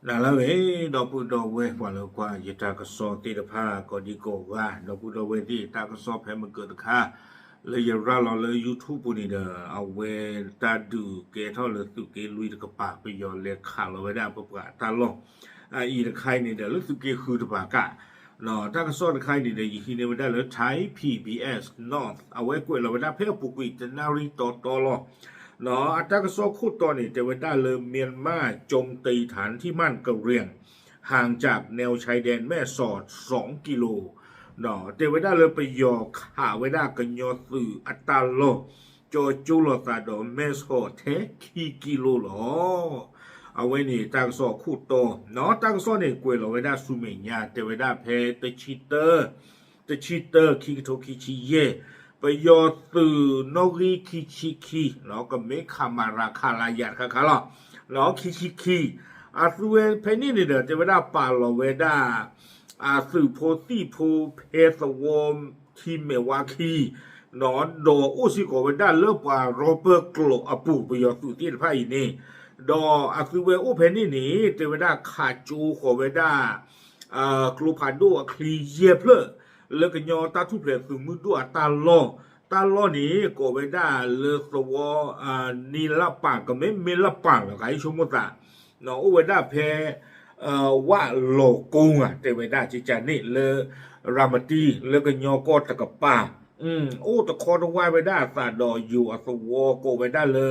နၤလၢအဂ့ၤ ဒီပုၢ်ဒီဝဲၢ်ပှၤလၢကွၢ်ယတၢ်ကစီၣ်သ့ၣ်တဖၣ် ကိးဒံကိးဂၤ ဒီပုၢ်ဒီဝဲၢ်သ့ၣ် တၢ်ကစီၣ်ဖဲမုၢ်ကၢၢ်တခါ လၢယရၤလီၤလၢ YouTube ပူၤန့ၣ်ဒီး အဝဲတၢ်ဒုးကဲထီၣ်လၢသုးက့လွံၢ်တကပၤ ပယီၤလဲၤခးလီၤဝဲဒၣ်ပပှၤတၢ်လီၢ် အအံၤတခါအံၤန့ၣ်ဒီး လၢသုးက့ဃုတပၤကး တၢ်ကစီၣ်တခါအံၤန့ၣ်ဒီး ယဟံးန့ၢ်ဝဲဒၣ်လၢ Thai PBS North အဝဲကွဲးလီၤဝဲဒၣ်ဖဲအပူၤကွံာ်တနၣ်ရံၣ်တီတီလီၤ. အတၢ်ကစီၣ်ခိၣ်တီန့ၣ် တဲဝဲဒၣ်လၢ မြန်မာ့ကျုံးတည်ထၢထံမှန်ကရံၣ် ห่างจากแนวชายแดนแม่สอด สองกิโล တဲဝဲဒၣ်လၢပယီၤခးဝဲဒၣ်ကညီသုးအတၢ်လီၢ် ကၠီကၠိလိာ်သးဒီးမဲၢ်ဆီးထဲခံကံလိလီၤ. အဝဲန့ၣ်တၢ်ကစီၣ်အခိၣ်တီ, တၢ်ကစီၣ်န့ၣ်ကွဲးလီၤဝဲဒၣ်ဆူမဲာ်ညါ တဲဝဲဒၣ်ဖဲတဆံတၢ တဆံတၢ ခံကထိခံဆံယဲၢ် ပယီၤသုးနီၣ်ဂံၢ်ခံဆံခံ ကမ့ၢ်ခးမၤရၤခးလါယၤတခါခါလီၤ. ခံဆံခံ အသုဝဲဖဲန့ၣ်န့ၣ်ဒီး တဲဝဲဒၣ်ပာ်လီၤဝဲဒၣ် အသုးဖိသံၣ်ဖိဖဲသဝီထံမဲာ်ဝါခံ ဒီးအိၣ်စ့ၢ်ကီးဝဲဒၣ်လၢပှၤရီပၢၢ်ကျိာ်အပူၤ ပယီၤသုးသ့ၣ်တဖၣ်အံၤန့ၣ်, ဒီးအသုဝဲအိၣ်ဖဲန့ၣ်န့ၣ် တဲဝဲဒၣ်ခးကၠိဃီၤဝဲဒၣ် ကျိဖးဒိၣ်အချံယဲၢ်ဖျၢၣ် လၢကညီတၢ်ထူၣ်ဖျဲးသုးမုၢ်ဒိၣ်အတၢ်လီၢ်, တၢ်လီၢ်န့ၣ် ကိးဝဲဒၣ်လၢသဝီ နံၤလပၣ် ကမ့ၢ်မ့ၢ်လပၣ်လီၤ ကဟဲဆိကမိၣ်သး အိၣ်ဝဲဒၣ်ဖဲ ဝၣ်လီၤကိၢ်ဧါ တဲဝဲဒၣ်ကကန့ၣ်လၢ ရၤမတံ လၢကညီကီၢ်တကပၤ, အိၣ်တခီတဝၢ်ဝဲဒၣ်အသးဒီးယိၤအသဝီ ကိးဝဲဒၣ်လၢ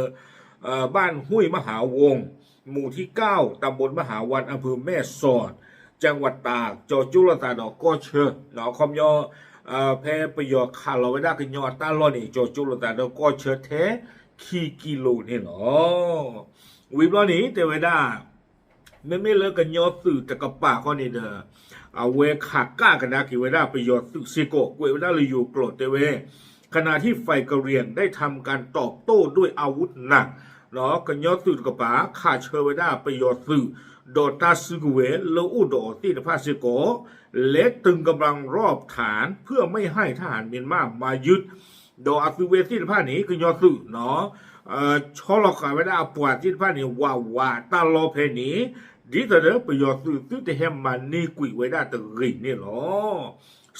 บ้านห้วยมหาวง หมู่ที่เก้า ตำบลมหาวัน อำเภอแม่สอด จังหวัดตาก ကၠီၤကၠိလိာ်သးဒီးကီၢ်ဆၢ အခီပညီ ဖဲပယီၤခးလီၤဝဲဒၣ်ကညီအတၢ်လီၢ်န့ၣ် ကၠီၤကၠိလိာ်သးဒီးကီၢ်ဆၢထဲခံကံလိန့ၣ်လီၤ. ဝံၤဘျီန့ၣ် တဲဝဲဒၣ် မ့မ့ၢ်လၢကညီသုးတကပၤဃီန့ၣ်ဒီး အဝဲခးကးကဒါက့ၤဝဲဒၣ်ပယီၤသုးစ့ၢ်ကီး ကွဲးဝဲဒၣ်လၢယိၤကျိာ်တဲဝဲ ขณะที่ฝ่ายกะเหรี่ยงได้ทำการตอบโต้ด้วยอาวุธหนัก ကညီသုးတကပၤ ခးဆၢဝဲဒၣ်ပယီၤသုး ဒီးတၢ်စုကဝဲၤလၢအိၣ်ဒီးအီၤသ့ၣ်တဖၣ်စ့ၢ်ကီး และตรึงกำลังรอบฐานเพื่อไม่ให้ทหารเมียนมามายึด ဒီးအသုဝဲသ့ၣ်တဖၣ်န့ၣ် ကညီသုး ဆီလီၤဃာ်ဝဲဒၣ်အပှၤသ့ၣ်တဖၣ်န့ၣ် ဝးဝးတၢ်လီၢ်ဖဲန့ၣ် ဒ်သိးဒီးပယီၤသုးသုတဟဲမၤန့ၢ်ကွံာ်ဝဲဒၣ်တဂ့ၤန့ၣ်လီၤ.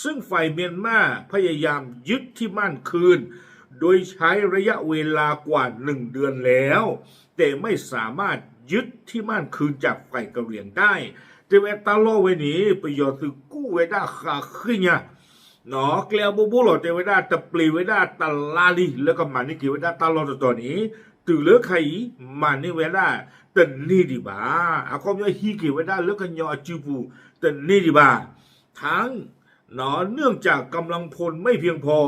ซึ่งฝ่ายเมียนมาพยายามยึดที่มั่นคืน โดยใช้ระยะเวลากว่าหนึ่งเดือนแล้ว แต่ไม่สามารถยึดที่มั่นคืนจากฝ่ายกะเหรี่ยงได้ တဲဝဲတၢ်လီၢ်ဝဲန့ၣ် ပယီၤသုးကူၣ်ဝဲဒၣ်ဃးဃ့ၢ်ညါ ကျဲအဘိဘိလီၤ တဲဝဲဒၣ်တပျ့ၤဝဲဒၣ်တလါလံ လၢကမၤန့ၢ်က့ၤဝဲဒၣ်တၢ်လီၢ်တတီၤန့ၣ် တုၤလၢခဲအံၤ မၤန့ၢ်ဝဲဒၣ်တန့ၢ်ဒံးဘၣ်. အခီပညီဟံးက့ၤဝဲဒၣ်လၢကညီအစုပူၤတန့ၢ်ဒံးဘၣ်. ทั้ง เนื่องจากกำลังพลไม่เพียงพอ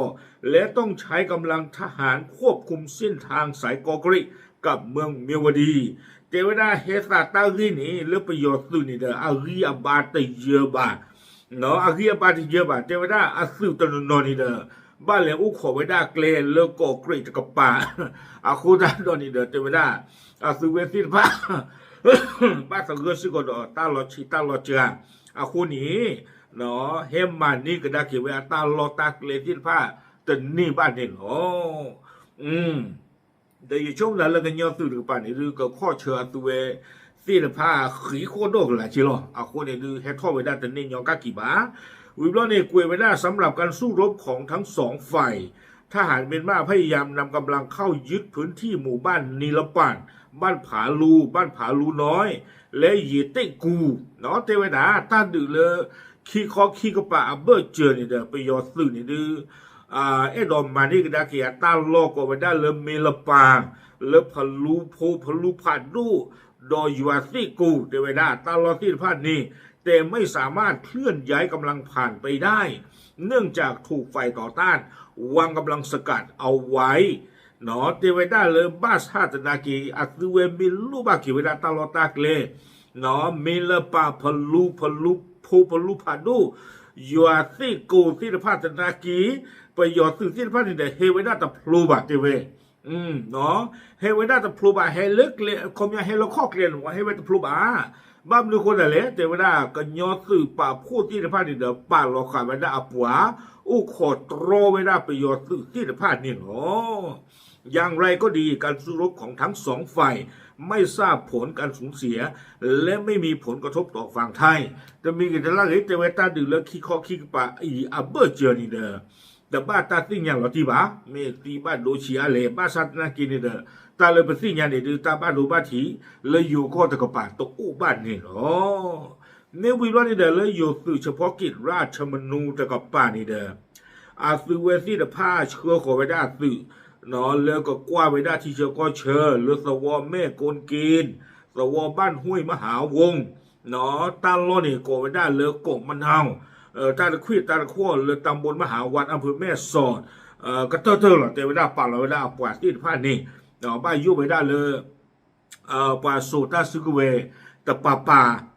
และต้องใช้กำลังทหารควบคุมเส้นทางสายคอกเกร็ดกับเมืองเมียวดี တဲဝဲဒၣ်ဟဲသးတၢ်ဂ့ၢ်န့ၣ် လၢပယီၤသုးန့ၣ်ဒီး အဂံၢ်အဘါတယၢဘၣ် အဂံၢ်အဘါတယၢဘၣ် တဲဝဲဒၣ်အသုးတနီၤနီၤန့ၣ်ဒီး ဘၣ်လဲၤအိၣ်ခိးဝဲဒၣ်ကျဲလၢကီးကြံးတကပၤ အဃိသတးဒီးန့ၣ်ဒီး တဲဝဲဒၣ် အသုဝဲသ့ၣ်တဖၣ် ဘၣ်သဂၢၢ်စ့ၢ်ကီးဒီးတၢ်လီၤဆံးတၢ်လီၤစှၤ အဃိန့ၣ် ဟဲမၤန့ၢ်ကဒါက့ၤဝဲအတၢ်လီၢ်တၢ်ကျဲသ့ၣ်တဖၣ်တန့ၢ်ဘၣ်န့ၣ်လီၤ. ဒီးယဆိကမိၣ်သးလၢကညီသုးတကပၤန့ၣ်ဒုး ကခီၣ်ဆၢအသုဝဲသ့ၣ်တဖၣ်ဃံးဃီၣ်ဒီၣ်ကလာ်က့လီၤ. အဃိန့ၣ်ဒုး ဟဲထီၣ်ဝဲဒၣ်တန့ၢ်ညီကၣ်ကံဘၣ်. ဝံၤဘျီန့ၣ် ကွဲးဝဲဒၣ် สำหรับการสู้รบของทั้งสองฝ่าย ทหารเมียนมาพยายามนำกำลังเข้ายึดพื้นที่หมู่บ้านนีละป่าน บ้านผาลู บ้านผาลูน้อย และเยเต๊ะกู တဲဝဲဒၣ် တၢ်ဒုးလၢ ခံခီခံကပၤအဘၢၣ်စၢၤန့ၣ်ဒီး ပယီၤသုးန့ၣ်ဒုး အဲၣ်ဒိးမၤန့ၢ်ကဒါက့ၤအတၢ်လီၢ် ကိးဝဲဒၣ်လၢမ့လပၤ လၢဖလူဖိ ဖလူဖးဒိၣ် ဒီးယွၤသ့ၣ်ကိၤ တဲဝဲဒၣ် တၢ်လီၢ်သ့ၣ်တဖၣ်န့ၣ် แต่ไม่สามารถเคลื่อนย้ายกำลังผ่านไปได้ เนื่องจากถูกฝ่ายต่อต้านวางกำลังสกัดเอาไว้ တဲဝဲဒၣ်လၢဘၣ်ဆၣ်သနာ်က့ အသုဝဲမ့ၢ်လိၣ်ဘၣ်က့ၤဝဲဒၣ်တၢ်လီၢ်တၢ်ကျဲ မ့လပၤ ဖလူ ဖလူဖိ ဖလူဖးဒိၣ် ယွၤသ့ၣ်ကိၤသ့ၣ်တဖၣ်သနာ်က့ ပယီၤသုးသ့ၣ်တဖၣ်န့ၣ်ဒီး ဟဲဝဲဒၣ်တဖျိဘၣ်တဲဝဲ ဟဲဝဲဒၣ်တဖျိဘၣ် ဟဲလၢကျဲ ခီပညီဟဲလၢခီၣ်ကျဲန့ၣ် ဟဲဝဲတဖျိဘၣ်. ဘၣ်မနုၤအဃိသတးလဲၣ် တဲဝဲဒၣ် ကညီသုးပာ်ဖှိၣ်သ့ၣ်တဖၣ်န့ၣ်ဒီး ပာ်လီၤဃာ်ဝဲဒၣ်အပှၤ အိၣ်ခိးတြီဝဲဒၣ်ပယီၤသုးသ့ၣ်တဖၣ်န့ၣ်လီၤ. อย่างไรก็ดี การสู้รบของทั้งสองฝ่าย ไม่สร้างผลการสูญเสีย และไม่มีผลกระทบต่อฝั่งไทย တမံၤဂ့ၤတလါဂ့ၤ တဲဝဲတၢ်ဒုးလၢခံခီခံကပၤအံၤအဘၢၣ်စၢၤန့ၣ်ဒီး တဘၣ်တၢ်သ့ၣ်ညါလီၤတံၢ်ဘၣ်, မ့ၢ်သံဘၣ်ဒိဆံးအါလဲၣ်, ဘၣ်ဆၣ်သနာ်က့န့ၣ်ဒီး တၢ်လၢပသ့ၣ်ညါန့ၣ်ဒုး တၢ်ဘၣ်ဒိဘၣ်ထံးလၢယိၤကီၢ်တကပၤတအိၣ်ဘၣ်န့ၣ်လီၤ. မ့ၢ်ဝံၤဘျီန့ၣ်ဒီး လၢယိၤသုး เฉพาะกิจ ราชมนู တကပၤန့ၣ်ဒီး အသုးဝဲသ့ၣ်တဖၣ်ဆှၢဃီၤဝဲဒၣ်အသုး လၢကကွၢ်ဝဲဒၣ်ထံဆၢကီၢ်ဆၢ လၢသဝီမဲၢ်ကိၣ်က့ၣ်, သဝီဘၣ်ဟွံၣ်မဟါဝူၣ်, တၢ်လီၢ်န့ၣ်ကိးဝဲဒၣ်လၢကိးမနၣ်, တၢ်တခွံၣ်တၢ်တခီၣ်လၢတၢ်ဘိမဟါဝၣ် အဖၢၣ်မဲၢ်စီး, ကတၢၢ်တၢၢ်လီၤ တဲဝဲဒၣ်ပာ်လီၤဝဲဒၣ်အပှၤသ့ၣ်တဖၣ်န့ၣ်, ဘၣ်ယိၣ်ဝဲဒၣ်လၢ ပှၤစိာ်တၢ်စုကဝဲၤတပၤပ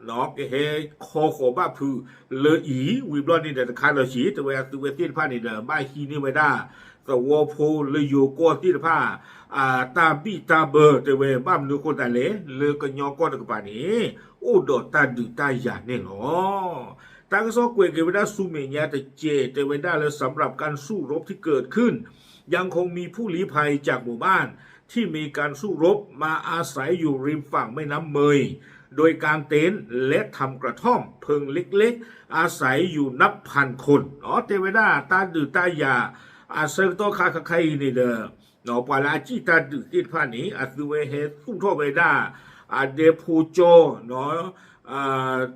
ၤ, ကဟဲခီဃီၤဘၣ်ဖုးလၢအံၤ ဝံၤဘျီန့ၣ်ဒီးတခါဒီးက့ၤ တဲဝဲအသုးဝဲသ့ၣ်တဖၣ်န့ၣ်ဒီး ဘၣ်ဟံးန့ၢ်ဝဲဒၣ် သဝီဖိလၢယိၤကီၢ်သ့ၣ်တဖၣ် တၢ်ဘံၣ်တၢ်ဘၢ တဲဝဲ ဘၣ်မနုၤအဃိသတးလဲၣ် လၢကညီကီၢ်တကပၤန့ၣ် အိၣ်ဒီးတၢ်ဒုးတၢ်ယၤန့ၣ်လီၤ. တၢ်ကစီၣ်ကွဲးက့ၤဝဲဒၣ်ဆူမဲာ်ညါတစဲး တဲဝဲဒၣ်လၢ สำหรับการสู้รบที่เกิดขึ้น ยังคงมีผู้ลี้ภัยจากหมู่บ้านที่มีการสู้รบมาอาศัยอยู่ริมฝั่งแม่น้ำเมย โดยกางเต็นท์และทำกระท่อมเพลิงเล็กๆ อาศัยอยู่นับพันคน တဲဝဲဒၣ်တၢ်ဒုးတၢ်ယၤ အဆၢကတီၢ်ခါခါအံၤန့ၣ်ဒီး ပှၤလၢအစံၣ်တၢ်ဒုးသ့ၣ်တဖၣ်န့ၣ် အသုဝဲဟဲသူၣ်ထီၣ်ဝဲဒၣ် အဒဲဖိကၠီ တ့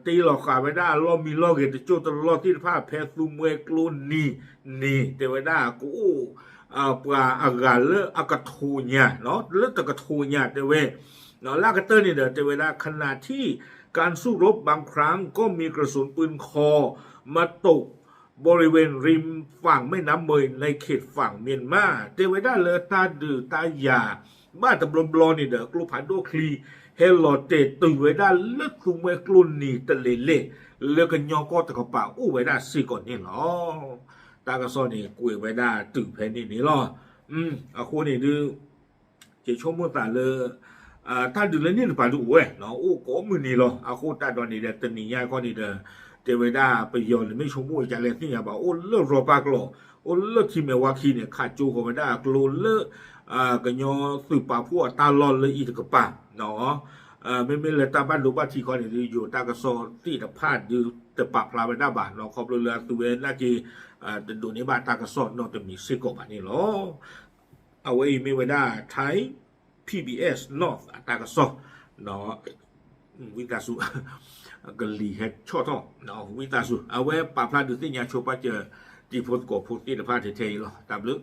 လီၤဃာ်ဝဲဒၣ်အလီၢ်မံလီၢ်ဂ့ၤတကၠိၢ်တလီၢ်သ့ၣ်တဖၣ် ဖဲသူမှဲကျိနံၤန့ၣ် တဲဝဲဒၣ်ကအိၣ် ပှၤအဂၤလၢအကထိညါ လၢတကထိညါတဲဝဲ လၢအကတၢၢ်န့ၣ်ဒီး တဲဝဲဒၣ် ขณะที่การสู้รบบางครั้งก็มีกระสุนปืนคอ มาตกบริเวณริมฝั่งแม่น้ำเมยในเขตฝั่งเมียนมา တဲဝဲဒၣ်လၢတၢ်ဒုးတၢ်ယၤ ဘၣ်တဘျီဘျီန့ၣ်ဒီး ကျိဖးဒိၣ်ချံ ဟဲလီၤတဲာ်တုၤဝဲဒၣ်လၢသူမှဲကျိနံၤတလဲၤလဲၣ် လၢကညီကီၢ်တကပၤအိၣ်ဝဲဒၣ်စ့ၢ်ကီးန့ၣ်လီၤ. တၢ်ကစီၣ်န့ၣ်ကွဲးဝဲဒၣ်တုၤဖဲန့ၣ်န့ၣ်လီၤ. အဃိန့ၣ်ဒုး ယဆိကမိၣ်သးလၢ တၢ်ဒုးလၢန့ၣ်တပၤဒုးအိၣ်ဝဲ အိၣ်ကိးမုၢ်နံၤလီၤ. အဃိသတးဒီးန့ၣ်ဒီး တနံၤညါခီန့ၣ်ဒီး တဲဝဲဒၣ်ပယီၤန့ၣ် မ့ၢ်ဆိကမိၣ်ဝဲဒ်လဲၣ်သ့ၣ်ညါဘၣ် အိၣ်လၢရီပၤကျိာ် အိၣ်လၢထံမဲာ်ဝါခံန့ၣ် ခးကၠိဃီၤဝဲဒၣ်အကျိလၢ ကညီသုးပာ်ဖှိၣ်အတၢ်လီၢ်လၢအံၤတကပၤ မ့မ့ၢ်လၢတၢ်ဘၣ်ဒိဘၣ်ထံးခီန့ၣ်ဒုး ယိၤတၢ်ကစီၣ်သ့ၣ်တဖၣ်ဒုးတပာ်ဖျါဝဲဒၣ်ဘၣ် ခီဖျိလၢအသုဝဲနာ်က့ တဒိးန့ၢ်ဘၣ်တၢ်ကစီၣ်နီတမံၤစ့ၢ်ကီးဘၣ်န့ၣ်လီၤ. အဝဲအံၤမ့ၢ်ဝဲဒၣ် Thai PBS North အတၢ်ကစီၣ် ဝံသးစူၤ ကလံၤဟဲဆီၣ်ထီၣ် ဝံသးစူၤ အဝဲပာ်ဖျါဒုးသ့ၣ်ညါဆိပာ်စၢၤ တံၤဖိသကိးဖိသ့ၣ်တဖၣ်ထဲထဲအံၤလီၤ. တၢ်ဘျုး